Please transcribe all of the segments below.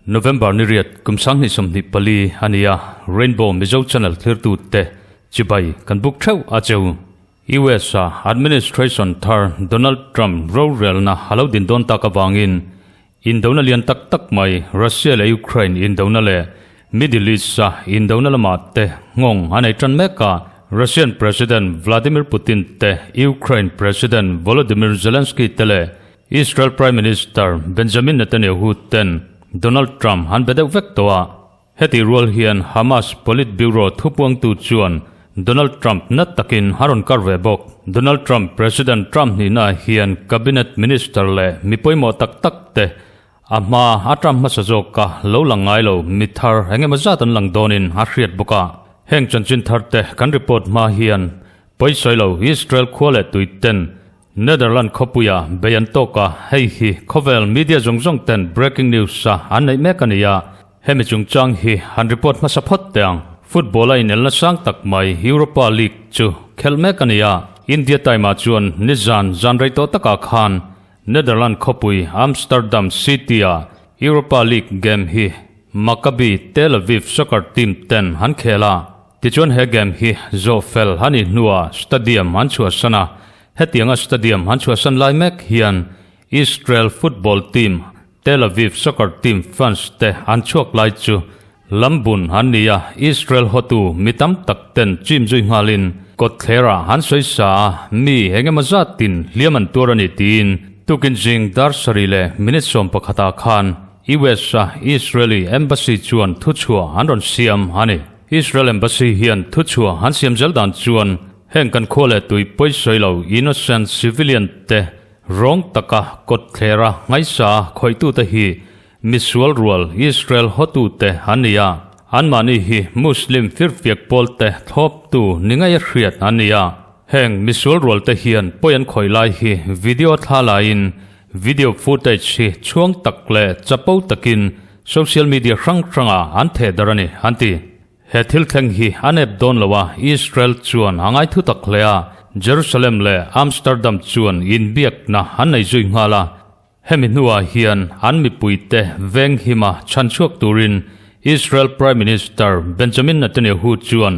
November ni riat kum 2024 a ni a, Rainbow Mizo Channel thlirtute chibai kan buk theuh a cheu. US a administration thar Donald Trump rorelna a lo din dawn tak avangin Indona lian tak tak mai Russia leh Ukraine indona leh Middle East-a indona lamah te nghawng a nei tan mek a. Russian President Vladimir Putin te, Ukraine President Volodymyr Zelensky te leh Israel Prime Minister Benjamin Netanyahu ten Donald Trump an be deuh vek tawh a. Hetih rual hian Hamas Politburo thupuangtu chuan Donald Trump nat takin a rawn kar ve bawk. Donald Trump President Trump nihna hian Cabinet Minister leh mi pawimawh tak tak te a hma a Trump hmasa zawka lo lang ngai lo mi thar eng emaw zat an lang dawnin a hriat bawk a. Heng chanchin thar te kan report hma hian pawisawi lo Israel khua leh tui ten Netherland khawpuia bei an tawk a, hei hi khawvel media zawng zawng ten breaking news a an neih mek a ni a, hemi chungchang hi han report hmasa phawt teh ang. Football a inelna sang tak mai Europa League chu khelh mek a ni a, India time ah chuan nizan zan rei tawh takah khan Netherland khawpui Amsterdam city ah Europa League game hi Maccabi Tel Aviv soccer team ten an khel a. Tichuan he game hi zawh fel a nih hnuah stadium an chhuahsan a, hetianga stadium an chhuahsan lai mek hian Israel football team Tel Aviv soccer team fans te an chhuak lai chu lambun an ni a, Israel hotu mi tam tak ten chim zui nghalin kawtthlerah an sawi sa a, mi engemaw zatin hliam an tuar a ni tiin tukin zing dar sarih leh minute 11 ah khan US-a Israeli embassy chuan thuchhuah an rawn siam a ni. Israel Embassy hian thuchhuah an siam zel dan chuan heng kan khua leh tui pawisawi lo innocent civilian te rawng taka kawtthlera ngaisa khawihtute hi misual rual Israel hotute an ni a, anmahni hi Muslim firfiak pawlte thlawptu ni ngei a hriat an ni a. Heng misual rualte hian pawi an khawih lai hi video thla laiin video footage hi chhuang tak leh chapo takin Social media hrang hrangah an theh dar a ni, an ti. He thil thleng hi a nep dawn lo a, Israel chuan a ngai thu tak hle a, Jerusalem leh Amsterdam chuan inbiakna an nei zui nghal a. Hemi hnuah hian an mipuite veng hima chhan chhuak turin Israel Prime Minister Benjamin Netanyahu chuan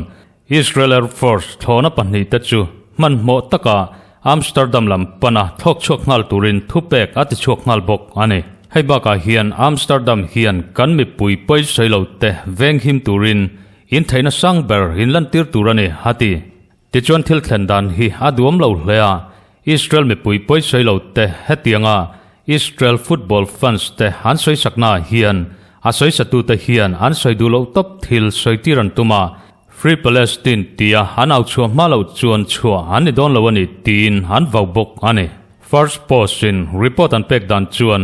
Israel Air Force thlawhna pahnihte chu hmanhmawh taka Amsterdam lam pana thlawk chhuak nghal turin thupek a ti chhuak nghal bawk a ni. Hei bakah hian Amsterdam hian kan mipui pawisawi lo te veng him turin intheihna sang ber inlantir tur a ni, a ti. Tichuan thil thlen dan hi a duam lo hle a, Israel mipui pawisawi lo te hetianga Israel football fans te an sawisaknaah hian a sawisatute hian an sawi duh loh tawp thil sawitir an tum a, Free Palestine tia an au chhuah hma loh chuan chhuah an ni dawn lo a ni tiin an vau bawk a ni. First Post in report an pek dan chuan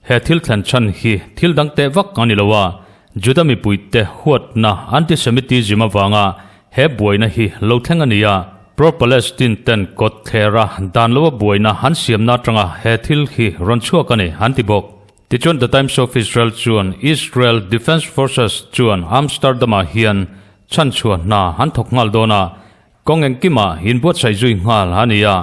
he thil thlen chhan hi thil dang teh vak a ni lo a, Juda mipuite huatna anti-Semitism avanga he buaina hi lo thleng a ni a, Pro-Palestine ten kawt thlera dan loa buaina an siamna atanga he thil hi rawn chhuak a ni an ti bawk. Tichuan The Times of Israel chuan Israel Defense Forces chuan Amsterdam-ah hian chhanchhuah hna an thawk nghal dawn a, kawng engkimah inbuatsaih zui nghal a ni a.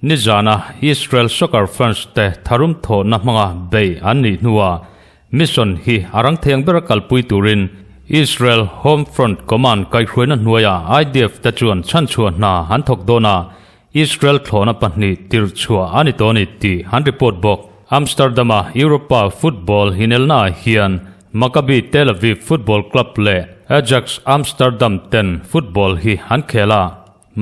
Nizana Israel soccer fans te tharum thawhna hmanga bei an nih hnuah mission hi a rang thei ang bera kalpui turin Israel Home Front Command kaihhruaina hnuaiah IDF te chuan chhanchhuah hna an thawk dawn a, Israel thlawhna pahnih tirhchhuah a ni tawh a ni tih an report bawk. Amsterdam-a Europa football inelnaah hian Maccabi Tel Aviv Football Club leh Ajax Amsterdam ten football hi an khel a.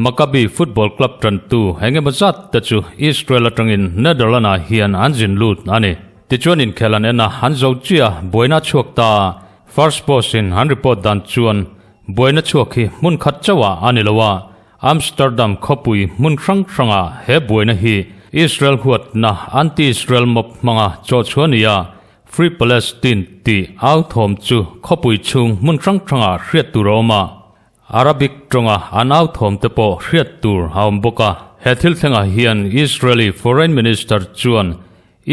Maccabi Football Club tantu eng emaw zat te chu Israel atangin Netherlands-ah hian an zin lut a ni. Tichuan inkhel an en a, an zo chiah a, buaina a chhuak ta a. First Post-in an report dan chuan buaina chhuak hi hmun khat chauhah a ni lo a, Amsterdam khawpui hmun hrang hrangah he buaina hi Israel huatna anti-Israel mob hmanga chawhchhuah a ni a, Free Palestine tih au thawm chu khawpui chhung hmun hrang hrangah hriat tur a awm a, Arabic tawnga an au thawm te pawh hriat tur a awm bawk a. He thil thlengah hian Israeli Foreign Minister chuan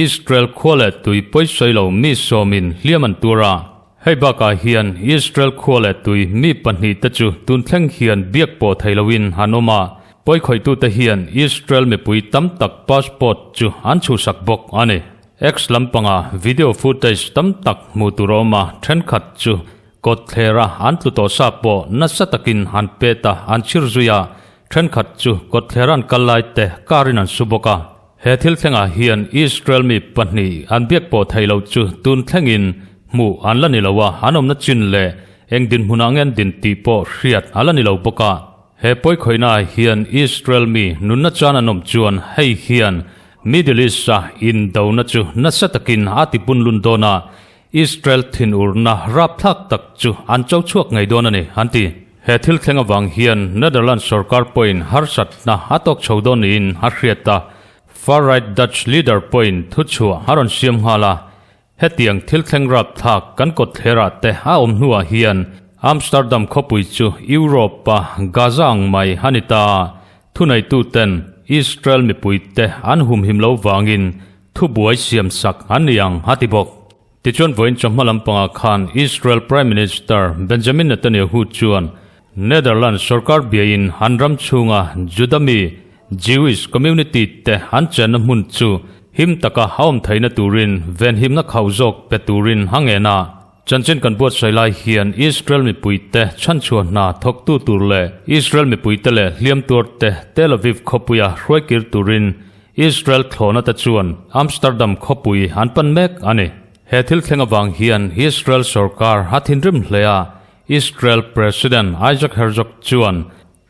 Israel khua leh tui pawisawi lo mi sawmin hliam an tur a. Hei bakah hian Israel khua leh tui mi pahnihte chu tun thleng hian biak pawh thei loin an awm a, pawikhawitute hian Israel mipui tam tak passport chu an chhuhsak bawk a ni. X lampanga video footage tam tak hmuh tur a awm a, thenkhat chu kawtthlera an tlu tawh sa pawh nasa takin an pet a, an chhir zui a, thenkhat chu kawtthlera an kal lai te car in an su bawk a. He thil thlengah hian Israel mi pahnih an biak pawh theih loh chu tun thlengin hmuh an la ni lo a, an awmna chin leh eng dinhmunah nge an din tih pawh hriat a la ni lo bawk a. He pawikhawihnaah hian Israel mi nunna chan an awm chuan hei hian Middle East-a indona chu nasa takin a ti punlun dawn a, Israel thinurna rapthlak tak chu an cho chhuak ngei dawn a ni, an ti. He thil thleng avang hian Netherlands sorkar pawhin harsatna a tawk chho dawn niin a hriat a, far-right Dutch leader pawhin thuchhuah a rawn siam nghal a. Hetiang thil thleng rapthlak kan kawtthlerah te a awm hnuah hian Amsterdam khawpui chu Europe-a Gaza ang mai a ni ta a, thuneituten Israel mipuite an humhim lo vangin Thubuai siamsak an ni ang, a ti bawk. Tichuan vawiin chawhma lampangah khan Israel Prime Minister Benjamin Netanyahu chuan Netherlands sorkar biain an ram chhunga Juda mi, Jewish community, te an chenna hmun chu him taka a awm theihna turin venhimna khauh zawk pe turin a ngen a. Chanchin kan buatsaih lai hian Israel mipuite chhanchhuah hna thawktu tur leh Israel mipuite leh hliamtuarte Tel Aviv khawpuia hruaikir turin Israel thlawhna te chuan Amsterdam khawpui an pan mek a ni. He thil thleng avang hian Israel sorkar a thinrim hle a, Israel President Isaac Herzog chuan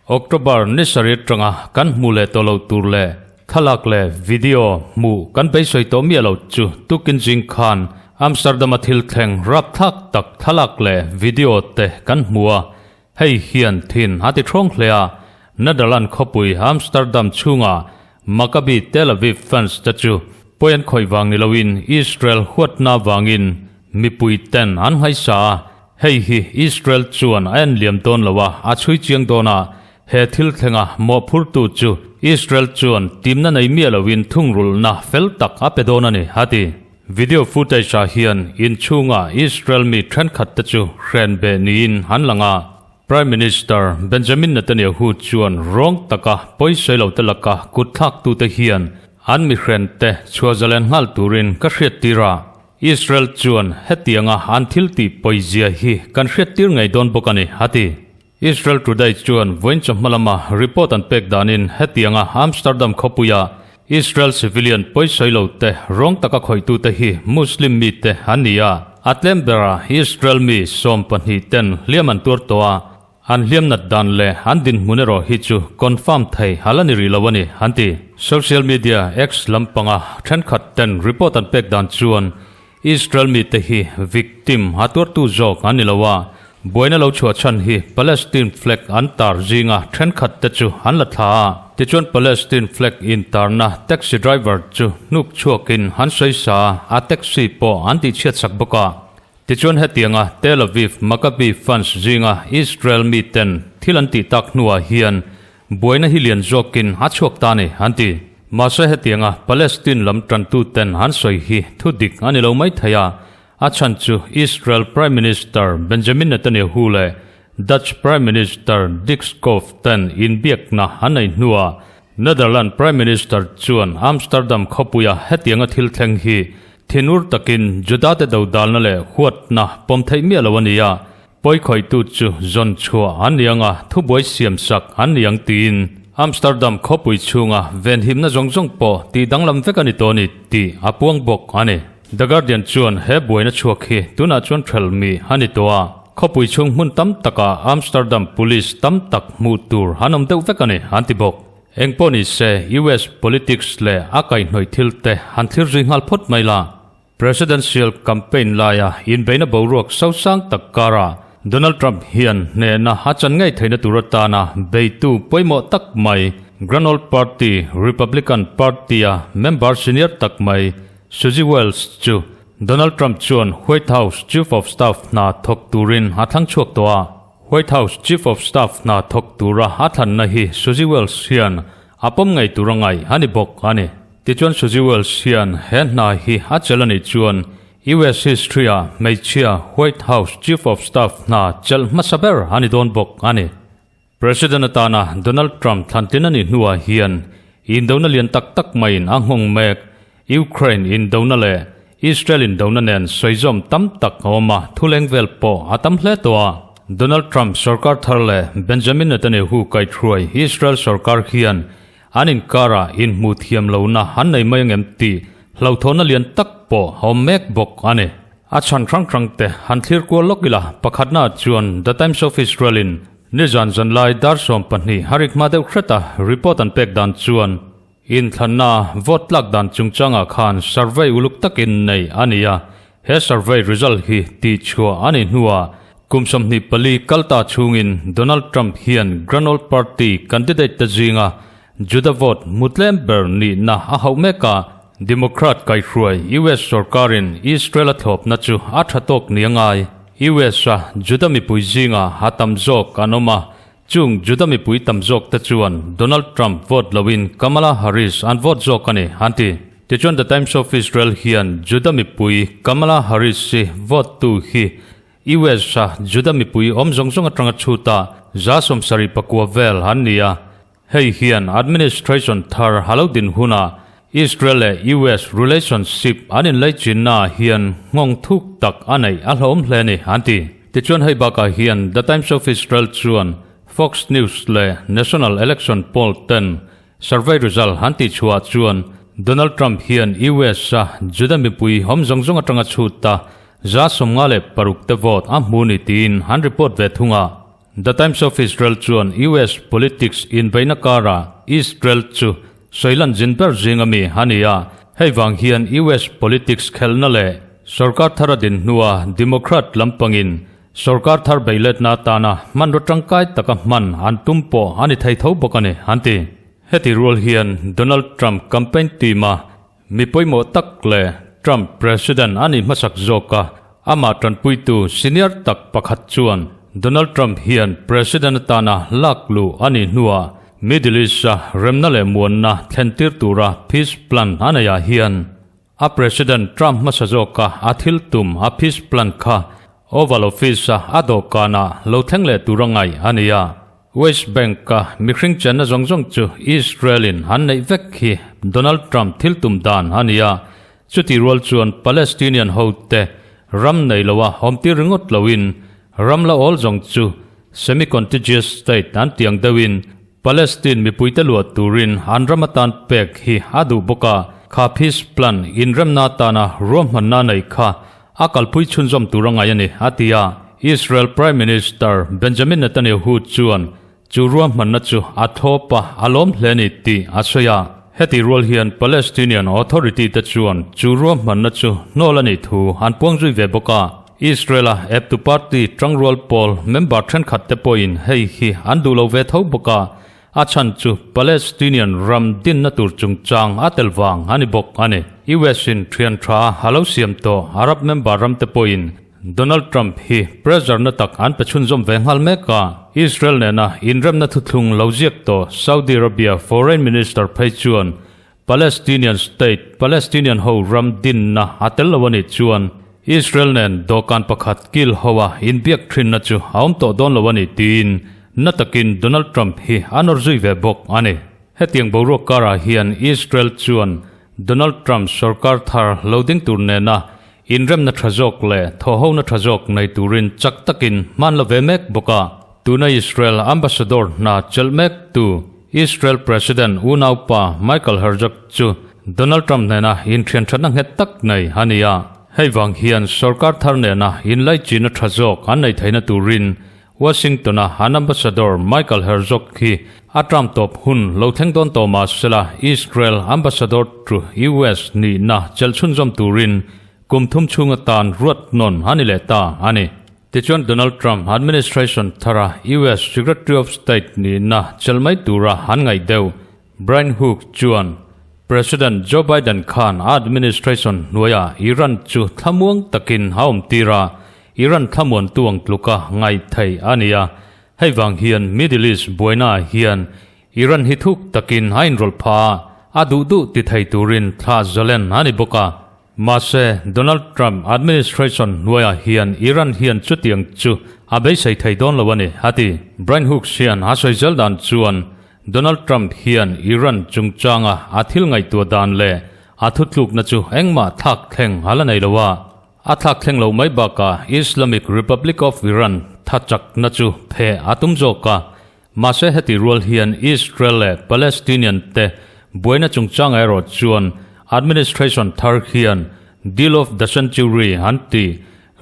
October ni sarih atanga kan hmuh leh tawh loh tur leh thlalak leh video hmuh kan beisei tawh miah lo chu tukin zing khan Amsterdam-a thil thleng rapthlak tak thlalak leh video te kan hmu a, Hei hian thin a ti ṭhawng hle a, Netherland khawpui Amsterdam chhunga Maccabi Tel Aviv fans te chu pawi an khawih vang ni loin Israel huatna vangin mipui ten an nghaisa a, hei hi Israel chuan a en liam dawn lo a, a chhui chiang dawn a, he thil thlenga mawhphurtu chu Israel chuan timna nei miah loin thungrulhna fel tak a pe dawn a ni, a ti. Video footage ah hian inchhunga Israel mi thenkhat te chu hren beh niin an lang a, Prime Minister Benjamin Netanyahu chuan rawng taka pawisawi lo te laka kut thlak tute hian an mi hren te chhuah zalen nghal turin ka hriattir a, Israel chuan hetianga an thil tih pawizia hi kan hriattir ngei dawn bawk a ni, a ti. Israel Today chuan vawiin chawhma lama report an pek danin hetianga Amsterdam khawpuia Israel civilian pawisawi lo te rawng taka khawihtute hi Muslim mite an ni a, a tlem berah Israel mi 12 ten hliam an tuar tawh a, an hliam nat dan leh an dinhmun erawh hi chu confirm thei a la ni rih lo a ni, an ti. Social media X lampanga thenkhat ten report an pek dan chuan Israel mite hi victim a tuartu zawk an ni lo a, buaina lo chhuah chhan hi Palestine flag an tar zinga thenkhat te chu an la thla a, tichuan Palestine flag intarna taxi driver chu hnuk chhuakin an sawi sa a, a taxi pawh an tihchhiat sak bawk a. Tichuan hetianga Tel Aviv Maccabi fans zinga Israel miten thil an tih tak hnuah hian Buaina hi lian zawkin a chhuak ta ni, an ti. Mahse hetianga Palestine lam tantuten an sawi hi thu dik a ni lo mai thei a, a chhan chu Israel Prime Minister Benjamin Netanyahu leh Dutch Prime Minister Dick Schoof ten inbiakna an nei hnuah Netherland Prime Minister chuan Amsterdam khawpuia hetianga thil thleng hi thinur takin Judate dodalna leh huatna pawm theih miah lo a ni a, Pawikhawihtu chu zawn chhuah an ni ang a, thubuai siam sak an ni ang tiin Amsterdam khawpui chhunga venhimna zawng zawng pawh tih danglam vek a ni tawh a ni tih a puang bawk a ni. The Guardian chuan he buaina chhuak hi tunah chuan ṭhelmi a ni tawh a, khawpui chhung hmun tam takah Amsterdam police tam tak hmuh tur an awm deuh vek a ni an ti bawk. Eng pawh ni se US politics leh a kaihhnawih thil te han thlir zui nghal phawt mai la. Presidential campaign laia inbeihna boruak sosang tak karah Donald Trump hian hnehna a chan ngei theihna tur atana beitu pawimawh tak mai Grand Old Party, Republican Party-a member senior tak mai Susie Wiles chu Donald Trump chuan White House Chief of Staff hna thawk turin a thlang chhuak tawh a. White House Chief of Staff hna thawk tura a thlanna hi Susie Wiles hian a pawm ngei tur a ngaih a ni bawk a ni. Tichuan Susie Wiles hian he hna hi a chelh a nih chuan US history-a hmeichhia White House Chief of Staff hna chelh hmasa ber a ni dawn bawk a ni. President atana Donald Trump thlantlin a nih hnuah hian indona lian tak tak maiin a nghawng mek. Ukraine indona leh Israel indona nen sawizawm tam tak a awm a, thuleng vel pawh a tam hle tawh a. Donald Trump sorkar thar leh Benjamin Netanyahu kaihhruai Israel sorkar hian an inkarah inhmuh thiam lohna an nei mai angem tih hlauhthawnna lian tak pawh a awm mek bawk a ni. A chhan hrang hrang te han thlir kual lawk ila, pakhatnaah chuan The Times of Israel-in nizan zanlai dar 12 a rik hma deuh hreta report an pek dan chuan, Inthlanna vote tlak dan chungchangah khan survey uluk takin nei a ni a, he survey result hi tihchhuah a nih hnuah kum 24 kal ta chhungin Donald Trump hian Grand Old Party candidate te zinga Juda vote hmu tlem ber nihna a hauh mek a, Democrat kaihhruai US sorkarin Israel a thlawpna chu a tha tawk ni a ngai. US-a Juda mipui zinga a tam zawk an awm a, Chung Juda mipui tam zawk te chuan Donald Trump vote loin Kamala Harris an vote zawk a ni, an ti. Tichuan The Times of Israel hian Juda mipui Kamala Harris hi vote tu hi US a Juda mipui awm zawng zawng atanga chhuta 79 vel an ni a. Hei hian administration thar a lo din hunah Israel leh US relationship an inlaichinna ah hian nghawng thuk tak a neih a hlawm hle a ni, an ti. Tichuan hei bakah hian The Times of Israel chuan Fox News leh National Election Poll ten survey result an tihchhuah chuan Donald Trump hian US a Juda mipui awm zawng zawng atanga chhut a 56 te vote a hmu ni tiin an report ve thung a. The Times of Israel chuan US politics inbeihna karah Israel chu sawilan zin ber zing ami a ni a, hei vang hian US politics khelhna leh sorkar thar a din hnua Democrat lampangin sorkar thar beihletna atana hmanraw tangkai taka hman an tum pawh a ni thei tho bawk a ni, an ti. Heti rual hian Donald Trump campaign team-a Mi pawimawh tak leh Trump President a nih hmasak zawk a, amah tanpuitu senior tak pakhat chuan Donald Trump hian President atana lak luh a nih hnuah Middle East-a remna leh muanna thlentir tura peace plan a neihah hian a President Trump hmasa zawka a thil tum a peace plan kha Oval Office-a a dawhkanah lo thleng leh tura ngaih a ni a. West Bank-a mihring chenna zawng zawng chu Israel-in an neih vek hi Donald Trump thil tum dan a ni a, chutih rual chuan Palestinian hote ram nei loa awmtir ringawt loin ram la awl zawng chu semi-contiguous state an tiang deuhin Palestine mipuite luah turin an ram atan pek hi a duh bawk a, kha peace plan inremna atana ruahmanna nei kha a kalpui chhunzawm tur a ngai a ni, a ti a. Israel Prime Minister Benjamin Netanyahu chuan chu ruahmanna chu a thlawp a, a lawm hle a ni tih a sawi a. Heti rual hian Palestinian Authority te chuan chu ruahmanna chu hnawl a nih thu an puang zui ve bawk a. Israel-a eptu party tangrual pawl member thenkhat te pawhin hei hi an duh lo ve tho bawk a, A chhan chu Palestinian ram dinna tur chungchang a tel vang a ni bawk a ni. US in thian tha a lo siam tawh Arab member ram te pawhin Donald Trump hi pressure na tak an pe chhunzawm ve nghal mek a. Israel nena inremna thuthlung lo ziak tawh Saudi Arabia Foreign Minister phei chuan Palestinian state, Palestinian ho ram dinna a tel lo a nih chuan Israel nen dawhkan pakhat kil ho a inbiak thinna chu a awm tawh dawn lo a ni tiin na takin Donald Trump hi a nawr zui ve bawk a ni. Hetiang boruak karah hian Israel chuan Donald Trump sorkar thar lo ding tur nena inremna tha zawk leh thawhhona tha zawk nei turin chak takin hman la ve mek bawk a. Tuna Israel ambassador hna chelh mek tu Israel President unaupa Michael Herzog chu Donald Trump nena inthianthatna nghet tak nei a ni a. Hei vang hian sorkar thar nena inlaichin a tha zawk an nei theihna turin Washington-a an ambassador Michael Herzog hi a term tawp hun lo thleng dawn tawh mah sela Israel ambassador to US nihna chelh chhunzawm turin kum thum chhung atan ruat nawn a ni leh ta a ni. Tichuan Donald Trump administration thara US Secretary of State nihna chelh mai tura an ngaih deuh Brian Hook chuan President Joe Biden khan a administration hnuaiah Iran chu thlamuang takin a awm tir a, Iran thlamuantu ang tluka ngaih theih a ni a, hei vang hian Middle East buainaah hian Iran hi thuk takin a inrawlh phah a, a duh duh ti thei turin thla zalen a ni bawk a. Mahse, Donald Trump administration hnuaiah hian Iran hian chutiang chu a beisei thei dawn lo a ni, a ti. Brian Hooks hian a sawi zel dan chuan Donald Trump hian Iran chungchanga a thil ngaihtuah dan leh a thutlukna chu engmah thlak thleng a la nei lo a. A thlak thleng lo mai bakah Islamic Republic of Iran tha chakna chu pheh a tum zawk a. Mahse heti rual hian Israel leh Palestinian te buaina chungchang erawh chuan administration thar hian Deal of the Century an ti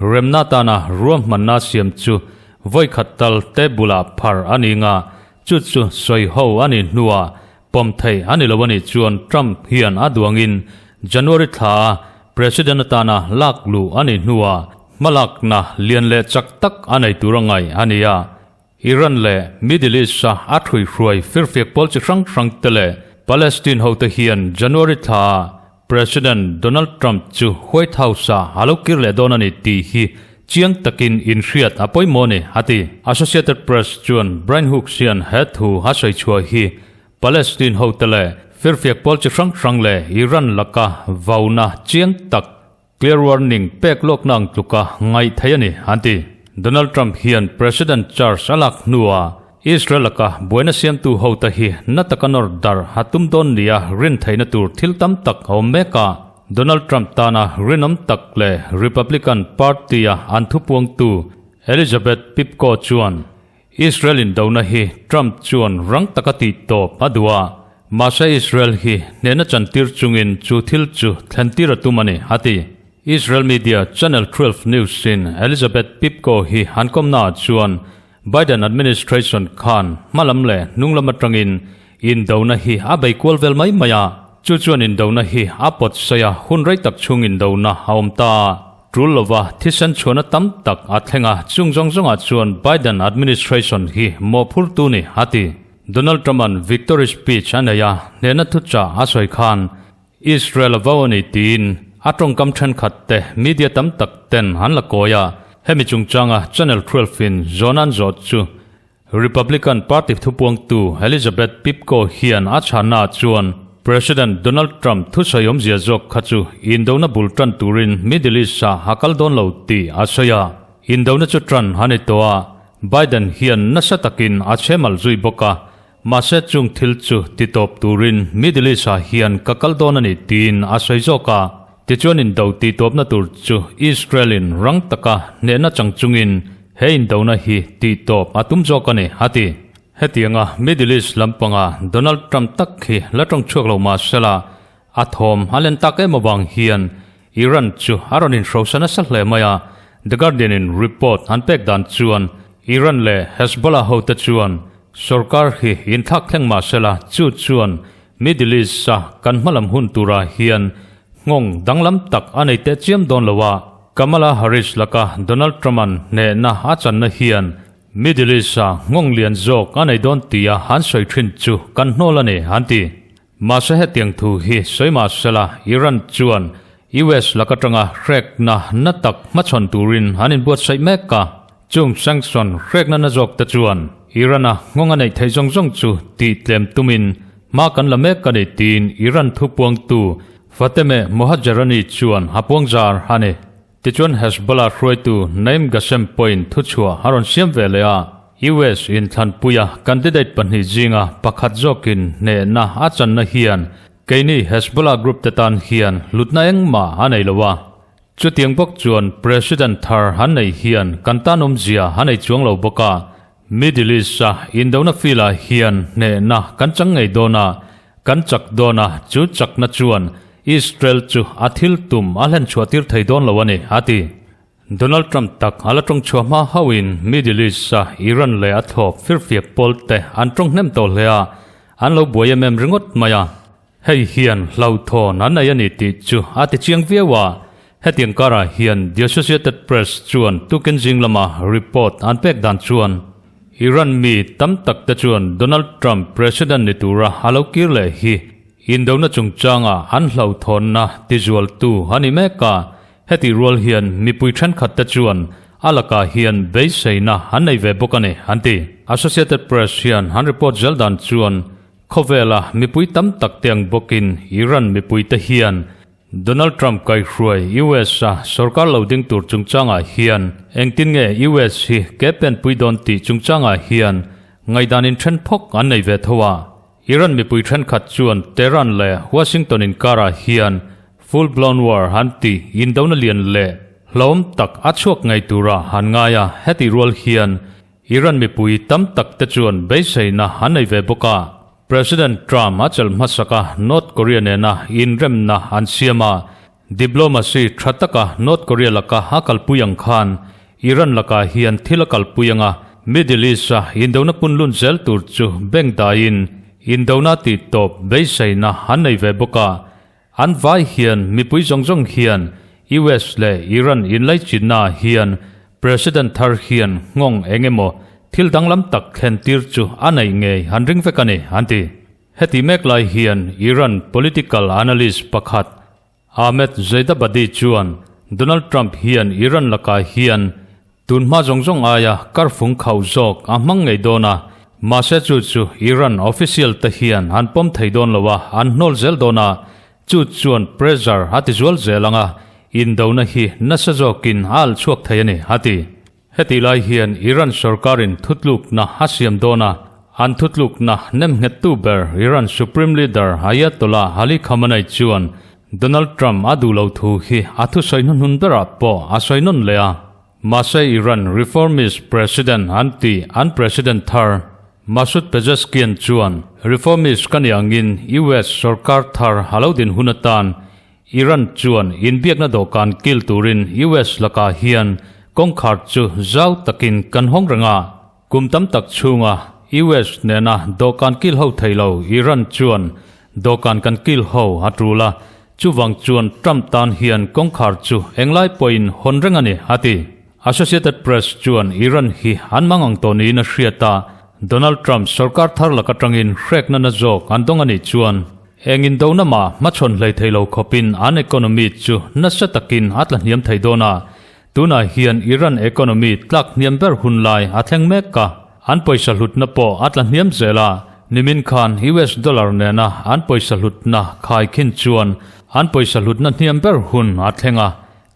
remna tana ruahmanna siam chu vawikhat tal te bulah phar a ni nga, chu chu sawi ho a nih hnuah pawm theih a ni lo a nih chuan Trump hian a duangin January thla a President atana lak luh a nih hnuah hmalakna lian leh chak tak a nei tur a ngaih a ni a. Iran leh Middle East-a a ṭhuihruai firfiak pawl chi hrang hrang te leh Palestine hote hian January thlaah President Donald Trump chu White House-ah a lo kir leh dawn a ni tih hi chiang takin inhriat a pawimawh a ni, a ti. Associated Press chuan Brian Hooks hian he thu a sawi chhuah hi Palestine hote leh firfiak pawl chi hrang hrang leh Iran laka vauna chiang tak Clear warning pek lawkna ang tluka ngaih theih a ni, an ti. Donald Trump hian President charge a lak hnuah Israel laka buaina siamtu hote hi na taka nawr darh a tum dawn nia rin theihna tur thil tam tak a awm mek a. Donald Trump tana rinawm tak leh Republican Party-a an thupuangtu Elizabeth Pipko chuan Israel indona hi Trump chuan rang taka tih tawp a duh a, mahse Israel hi hnehna chantir chungin chu thil chu thlentir a tum a ni, a ti. Israel media Channel 12 News-in Elizabeth Pipko hi an kawmnaah chuan Biden administration khan hmalam leh hnunglam atangin indona hi a bei kual vel mai mai a, chu chuan indona hi a pawt sawi a, hun rei tak chhung indona a awm ta a. Tul lova thisen chhuahna tam tak a thleng a, chung zawng zawngah chuan Biden administration hi mawhphurtu ni a ti. Donald Trump-a'n victory speech a nei a, hnehna thuchah a sawi khan Israel a vau a ni tiin a tawngkam thenkhat te media tam tak ten an la kawi a, hemi chungchanga Channel 12 in zawn an zawh chu Republican Party thupuangtu Elizabeth Pipko hian a chhannaah chuan President Donald Trump thusawi awmzia zawk kha chu indona bul tan turin Middle East-ah a kal dawn lo tih a sawi a. Indona chu tan a ni tawh a, Biden hian nasa takin a chhemal zui bawk a, mahse chung thil chu titawp turin Middle East-ah hian ka kal dawn a ni tiin a sawi zawk a. Tichuan indo tihtawpna tur chu Israel-in rang taka hnehna chang chungin he indona hi tihtawp a tum zawk a ni, a ti. Hetianga Middle East lampanga Donald Trump tak hi la tawng chhuak lo mah sela, a thawm a len tak em avang hian Iran chu a rawn inhrosa nasa hle mai a, The Guardian-in report an pek dan chuan Iran leh Hezbollah hote chuan sorkar hi inthlak thleng mah sela chu chuan Middle East-a kan hmalam hun turah hian nghawng danglam tak a nei teh chiam dawn lo a, Kamala Harris laka Donald Trump-a'n hnehna a channa hian Middle East-a nghawng lian zawk a nei dawn tia an sawi thin chu kan hnawl a ni, an ti. Mahse hetiang thu hi sawi mah sela Iran chuan US laka tanga hrekna na tak hmachhawn turin an inbuatsaih mek a. Chung sanction hrekna na zawk te chuan Iran-a nghawng a neih theih zawng zawng chu tih tlem tumin hma kan la mek a ni tiin Iran thupuangtu Fatemeh Mohajerani chuan a puangzar a ni. Tichuan Hezbollah hruaitu Naim Ghassem pawhin thuchhuah a rawn siam ve leh a, US inthlanpuia candidate pahnih zinga pakhat zawkin hnehna a channa hian keini Hezbollah group te tan hian hlutna engmah a nei lo a, Chutiang bawk chuan President thar han nei hian kan tan awmzia a nei chuang lo bawk a, Middle East-a indona field-ah hian hnehna kan chang ngei dawn a, kan chak dawn a, chu chakna chuan Israel chu a thil tum a hlen chhuah tir thei dawn lo a ni, a ti. Donald Trump tak a la tawng chhuah hma hauhin Middle East-a Iran leh a thlawp firfiak pawl te an tawng hnem tawh hle a, an lo buai em em ringawt mai a. Hei hian hlauhthawn an nei a ni tih chu a ti chiang viau a, hetiang karah hian The Associated Press chuan tukin zing lama report an pek dan chuan Iran mi tam tak te chuan Donald Trump President ni tura a lo kir leh hi indona chungchanga an hlauhthawnna tizualtu a ni mek a, hetih rual hian mipui thenkhat te chuan a lakah hian beiseina an nei ve bawk a ni, an ti. Associated Press hian an report zel dan chuan Khawvela mipui tam tak te ang bawkin Iran mipuite hian Donald Trump kaihruai US a sorkar lo ding tur chungchangah hian engtin nge US hi ke penpui dawn tih chungchangah hian ngaihdan inthen phawk an nei ve tho a. Iran mipui thenkhat chuan Tehran leh Washington inkarah hian full blown war han tih indona lian leh hlauhawm tak a chhuak ngei tura han ngai a, hetih rual hian Iran mipui tam tak te chuan beiseina an nei ve bawk a. President Trump a chelh hmasak a North Korea nena inremna an siam a, diplomacy tha taka North Korea laka a kalpui ang khan Iran lakah hian thil a kalpui ang a, Middle East-a indona punlun zel tur chu bank daiin indona tihtawp beiseina an nei ve bawk a. An vai hian mipui zawng zawng hian US leh Iran inlaichinnaah hian President thar hian nghawng eng emaw thil danglam tak thlen tir chu a neih ngei an ring vek a ni, an ti. Heti mek lai hian Iran political analyst pakhat Ahmed Zeidabadi chuan Donald Trump hian Iran lakah hian Tun hma zawng zawng aia karfung khauh zawk a hmang ngei dawn a, mahse chu chu Iran official te hian an pawm thei dawn lo a, an hnawl zel dawn a, chu chuan pressure a ti zual zel ang a, indona hi nasa zawkin a alh chhuak thei a ni, a ti. Hetih lai hian Iran sorkarin thutlukna a siam dawn a, an thutlukna nemnghettu ber Iran Supreme Leader Ayatollah Ali Khamenei chuan Donald Trump a duh lo thu hi a thusawi hnuhnun berah pawh a sawi nawn leh a. Mahse Iran reformist president an tih an president thar Masoud Pezeshkian chuan reformist ka nih angin US sorkar thar a lo din hun atan Iran chuan inbiakna dawhkan kil turin US lakah hian kawngkhar chu zau takin kan hawng reng a. Kum tam tak chhunga US nena dawhkan kil ho thei lo Iran chuan dawhkan kan kil ho a tul a, chuvang chuan Trump tan hian kawngkhar chu englai pawhin hawn reng a ni, a ti. Associated Press chuan Iran hi an mang ang tawh niin a hriat a, Donald Trump sorkar thar lak atangin hrekna na zawk an dawng a nih chuan eng indona mah hmachhawn hlei thei lo khawpin an economy chu nasa takin a tla hniam thei dawn a, Tunah hian Iran economy tlak hniam ber hun lai a thleng mek a, an pawisa hlutna pawh a tla hniam zel a, nimin khan US dollar nena an pawisa hlutna khai khin chuan an pawisa hlutna hniam ber hun a thleng a,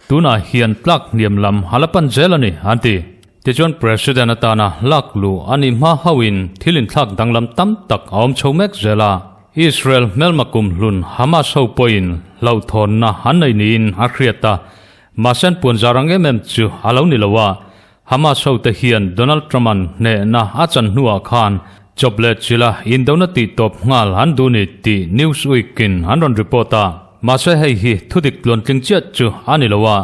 tunah hian tlak hniam lam a la pan zel a ni, an ti. Tichuan President atana lak luh a nih hma hauhin thil inthlak danglam tam tak a awm chho mek zel a, Israel hmelma kumhlun Hamas ho pawhin hlauhthawnna an nei niin a hriat a, Mahse puan zar ang em em chu a lo ni lo a, Hamas hote hian Donald Trump-a'n hnehna a chan hnuah khan chawp leh chila indona tih tawp nghal an duh ni tih Newsweek-in an rawn report a. Mahse hei hi thudik tluantling chiah chu a ni lo a,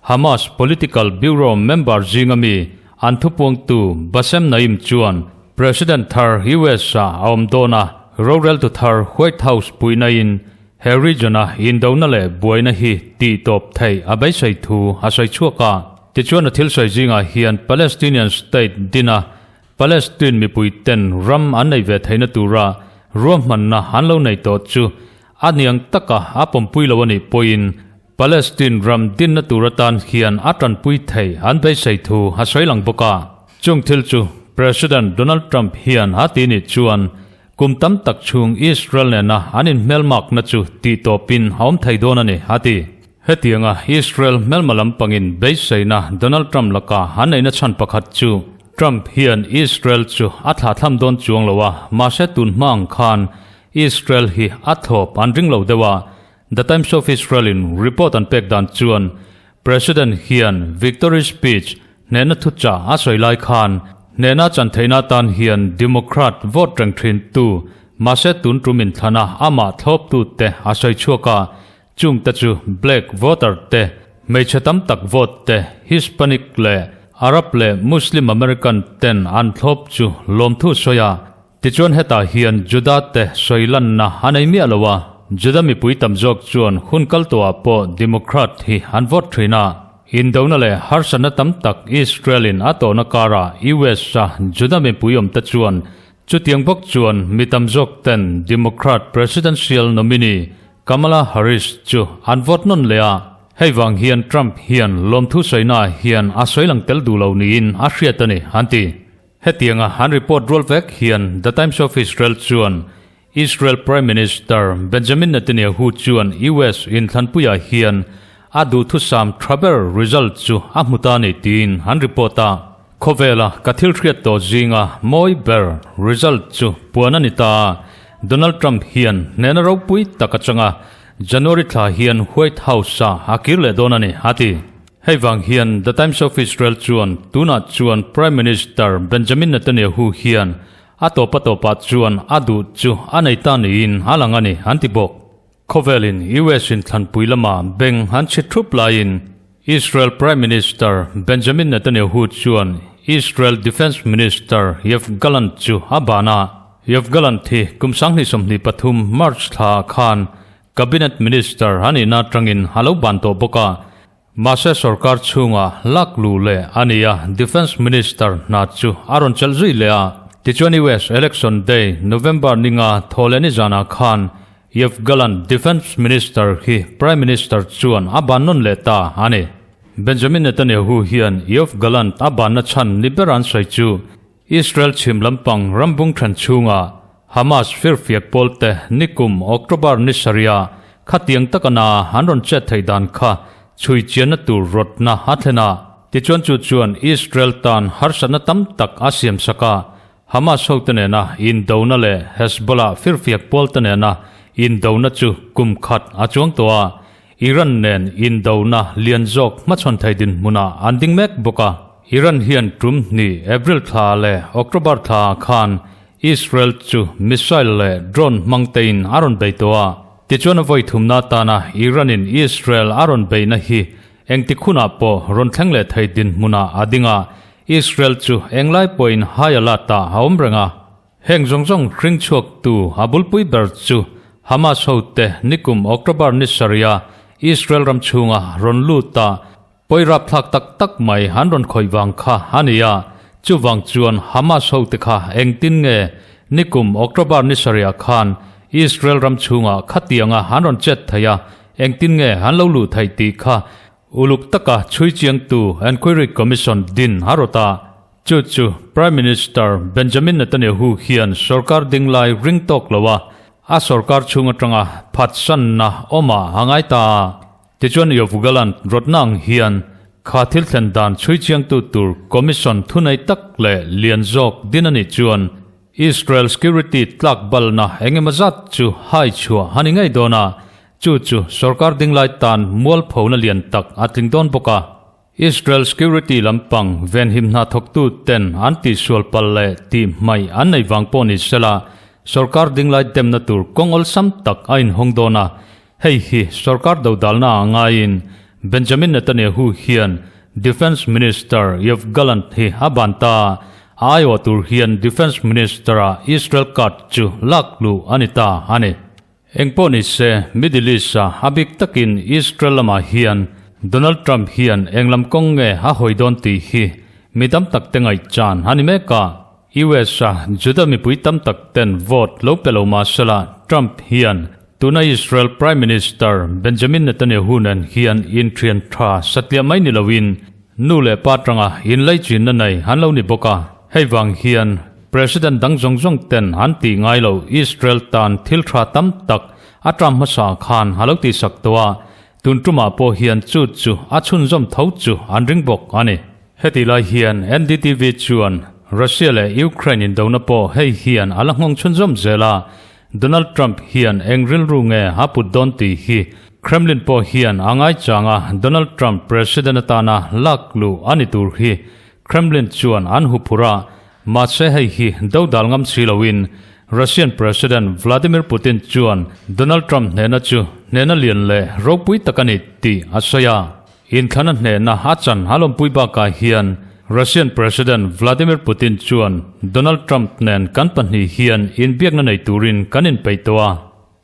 Hamas Political Bureau member zinga mi an thupuangtu Bassem Naim chuan President thar US-ah a awm dawn a, roreltu thar White House puihnain He region-a indona leh buaina hi tih tawp theih a beisei thu a sawi chhuak a. Tichuan a thil sawi zingah hian Palestinian state dina Palestine mipui ten ram an nei ve theihna tura ruahmanna an lo nei tawh chu a niang taka a pawmpui lo a nih pawhin Palestine ram dinna tur atan hian a tanpui thei an beisei thu a sawi lang bawk a. Chung thil chu President Donald Trump hian a ti nih chuan Kum tam tak chhung Israel nena an inhmelmakna chu tihtawpin a awm thei dawn a ni, a ti. Hetianga Israel hmelma lampangin beiseina Donald Trump laka an neihna chhan pakhat chu Trump hian Israel chu a thlahthlam dawn chuang lo a, mahse tun hma ang khan Israel hi a thlawp an ring lo deuh a. The Times of Israel-in report an pek dan chuan President hian victory speech Hnehna thuchah a sawi lai khan hnehna chan theihna atan hian Democrat vote reng thin tu mahse tun tum inthlana amah thlawptu te a sawi chhuak a, chung te chu black voter te, hmeichhe tam tak vote te, Hispanic leh Arab leh Muslim American ten an thlawp chu lawmthu sawi a. Tichuan hetah hian Juda te sawi lanna a nei miah lo a, Juda mipui tam zawk chuan hun kal tawhah pawh Democrat hi an vote thin a. Indona leh harsatna tam tak Israel-in a tawhna karah US-a Juda mipui awmte chuan chutiang bawk chuan mi tam zawk ten Democrat presidential nominee Kamala Harris chu an vote nawn leh a. Hei vang hian Trump hian lawmthu sawinaah hian a sawi lang tel duh lo niin a hriat a ni, an ti. Hetianga an report rual vek hian The Times of Israel chuan Israel Prime Minister Benjamin Netanyahu chuan US inthlanpuiah hian a duhthusam tha ber result chu a hmu ta a ni tiin an report a. Khawvela ka thil hriat tawh zinga mawi ber result chu puan a ni ta a, Donald Trump hian hnehna ropui tak atanga January thla hian White House-ah a kir leh dawn a ni, a ti. Hei vang hian The Times of Israel chuan tunah chuan Prime Minister Benjamin Netanyahu hian a tawp a tawpah chuan a duh chu a nei ta niin a lang a ni, an ti bawk. Khawvelin US inthlanpui lama beng an chhi thup laiin Israel Prime Minister Benjamin Netanyahu chuan Israel Defence Minister Yoav Gallant chu a ban a. Yoav Gallant hi kum 2023 March thla khan Cabinet Minister a nihna atangin a lo ban tawh bawk a. Mahse sorkar chhunga lak luh leh a ni a, Defence Minister hna chu a rawn chelh zui leh a. Tichuan US Election Day, November ninga thaw leh nizanah khan Yoav Gallant Defence Minister hi Prime Minister chuan a ban nawn leh ta a ni. Benjamin Netanyahu hian Yoav Gallant a banna chhan ni ber an sawi chu Israel chhim lampang rambung then chhunga Hamas firfiak pawlte nikum October ni sarihah khatiang taka na an rawn chet theih dan kha chhui chianna tur rawtna a thlen a. Tichuan chu chuan Israel tan harsatna tam tak a siam sak a, Hamas hote nena indona leh Hezbollah firfiak pawlte nena indona chu kum khat a chuang tawh a, Iran nen indona lian zawk hmachhawn thei dinhmunah an ding mek bawk a. Iran hian tum hnih April thla leh October thla khan Israel chu missile leh drone hmang tein a rawn bei tawh a. Tichuan a vawi thumna atana Iran-in Israel a rawn beihna hi engtik hunah pawh rawn thleng leh thei dinhmunah a ding a, Israel chu englai pawhin high alert-ah a awm reng a. Heng zawng zawng hring chhuaktu a bulpui ber chu Hamas hote nikum October ni sarihah Israel ram chhunga rawn lut a, pawi rapthlak tak tak mai an rawn khawih vang kha a ni a. Chuvang chuan Hamas hote kha engtin nge nikum October ni sarihah khan Israel ram chhunga khatianga an rawn chet theih a, engtin nge an lo luh theih tih kha uluk taka chhui chiangtu Enquiry Commission din a rawt a. Chu chu Prime Minister Benjamin Netanyahu hian sorkar ding lai ring tawk lo a, a sorkar chhung atanga phatsanna awmah a ngai ta a. Tichuan Yoav Gallant rawtna ang hian kha thil thlen dan chhui chiangtu tur commission thunei tak leh lian zawk din a nih chuan Israel security tlak balna engemaw zat chu hai chhuah a ni ngei dawn a, chu chu sorkar ding lai tan mualphona lian tak a tling dawn bawk a. Israel security lampang venhim hna thawktu ten an tihsual palh leh tihhmaih an nei vang pawh ni sela, sorkar dinglai demna tur kawng awlsam tak a inhawng dawn a. Hei hi sorkar dodalna ah ngaiin Benjamin Netanyahu hian Defence Minister Yoav Gallant hi a ban ta a, a aiawh tur hian Defence Minister-ah Israel Katz chu lak luh a ni ta a ni. Engpawh ni se, Middle East-a a bik takin Israel lamah hian Donald Trump hian eng lam kawng nge a hawi dawn tih hi mi tam tak te ngaihchan a ni mek a. US-a Juda mipui tam tak ten vote lo pe lo mah sela Trump hian tuna Israel Prime Minister Benjamin Netanyahu nen hian inthian tha satliah mai ni loin nu leh pa tanga inlaichinna nei an lo ni bawk a. Hei vang hian President dang zawng zawng ten an tih ngai lo Israel tan thil tha tam tak a tram hmasa khan a lo tihsak tawh a, tun tumah pawh hian chu chu a chhunzawm tho chu an ring bawk a ni. Heti lai hian NDTV chuan Russia leh Ukraine indona pawh hei hian a la nghawng chhunzawm zel a, Donald Trump hian eng rilru nge a put dawn tih hi Kremlin pawh hian a ngaichang a, Donald Trump President atana lak luh a ni tur hi Kremlin chuan an huphurh a, mahse hei hi dodal ngam si loin Russian President Vladimir Putin chuan Donald Trump hnehna chu hnehna lian leh ropui tak a ni tih a sawi a. Inthlana hnehna a chan a lawmpui bakah hian Russian President Vladimir Putin chuan Donald Trump nen kan pahnih hian inbiakna nei turin kan inpeih tawh a.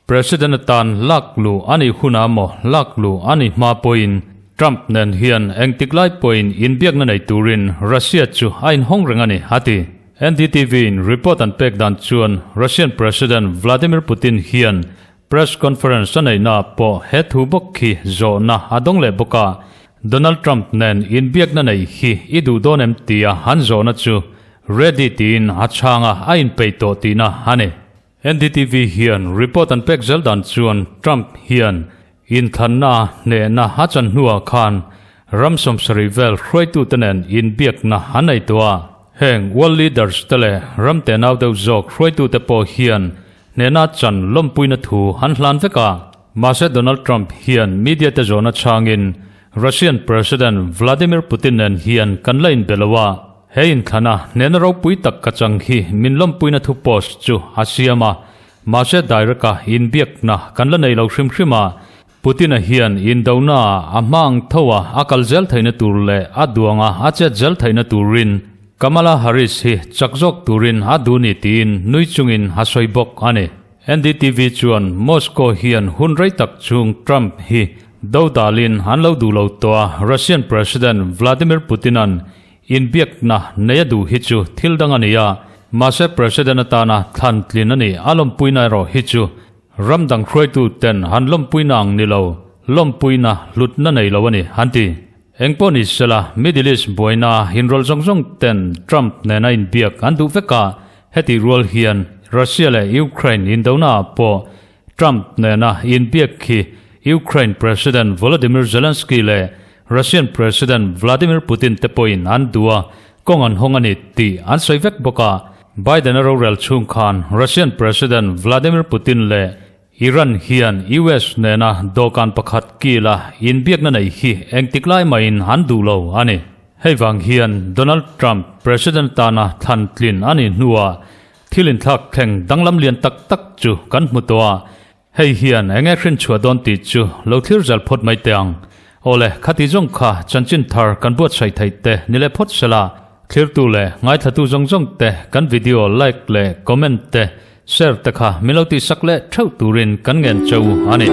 President atan lak luh a nih hunah maw lak luh a nih hma pawhin Trump nen hian engtik lai pawhin inbiakna nei turin Russia chu a inhawng reng a ni, a ti. NDTV in report an pek dan chuan Russian President Vladimir Putin hian press conference a neihnaah pawh he thu bawk khi zawhna a dawng leh bawk a, Donald Trump nen inbiakna neih hi i duh dawn em tia an zawhna chu ready tiin a chhang a, a inpeih tawh tihna a ni. NDTV hian report an pek zel dan chuan Trump hian inthlanna hnehna a chan hnuah khan ram 70 vel hruaitute nen inbiakna an nei tawh a. Heng world leaders te leh ram tenau deuh zawk hruaitute pawh hian hnehna chan lawmpuina thu an hlan vek a. Mahse Donald Trump hian media te zawhna chhangin Russian President Vladimir Putin nen hian kan la inbe lo a. He inthlana hnehna ropui tak ka chang hi min lawmpuina thu post chu a siam a, mahse direct-a inbiakna kan la nei lo hrim hrim a, Putin-a hian indona a hma ang tho a a kal zel theihna tur leh a duanga a chet zel theihna turin Kamala Harris hi chak zawk turin a duh ni tiin nui chungin a sawi bawk a ni. NDTV chuan Moscow hian hun rei tak chhung Trump hi dodalin an lo duh lo tawh a, Russian President Vladimir Putin-a'n Inbiakna nei a duh hi chu thil dang a ni a, mahse President atana thlan tlin a nih a lawmpuina erawh hi chu ram dang hruaitu ten han lawmpuina ang ni lo, lawmpuina hlutna nei lo a ni, an ti. Engpawh ni sela, Middle East buaina inrawlh zawng zawng ten Trump nena inbiak an duh vek a, hetih rual hian Russia leh Ukraine indona ah pawh Trump nena inbiak khi Ukraine President Volodymyr Zelensky leh Russian President Vladimir Putin te pawhin an duh a, kawng an hawng a ni tih an sawi vek bawk a. Biden-a rorel chhung khan Russian President Vladimir Putin leh Iran hian US nena dawhkan pakhat kila inbiakna nei hi engtik lai mahin an duh lo a ni. Hei vang hian Donald Trump President tana thlan tlin a nih hnuah Thil inthlak thleng danglam lian tak tak chu kan hmu tawh a, hei hian eng nge hrin chhuah dawn tih chu lo thlir zal phawt mai teh ang. Awle, khati zawng kha chanchin thar kan buatsaih theih te ni leh phawt sela, thlirtu leh ngaithlatu zawng zawng te kan video like leh comment te share te kha min lo tihsak leh theuh turin kan ngen cheu a ni.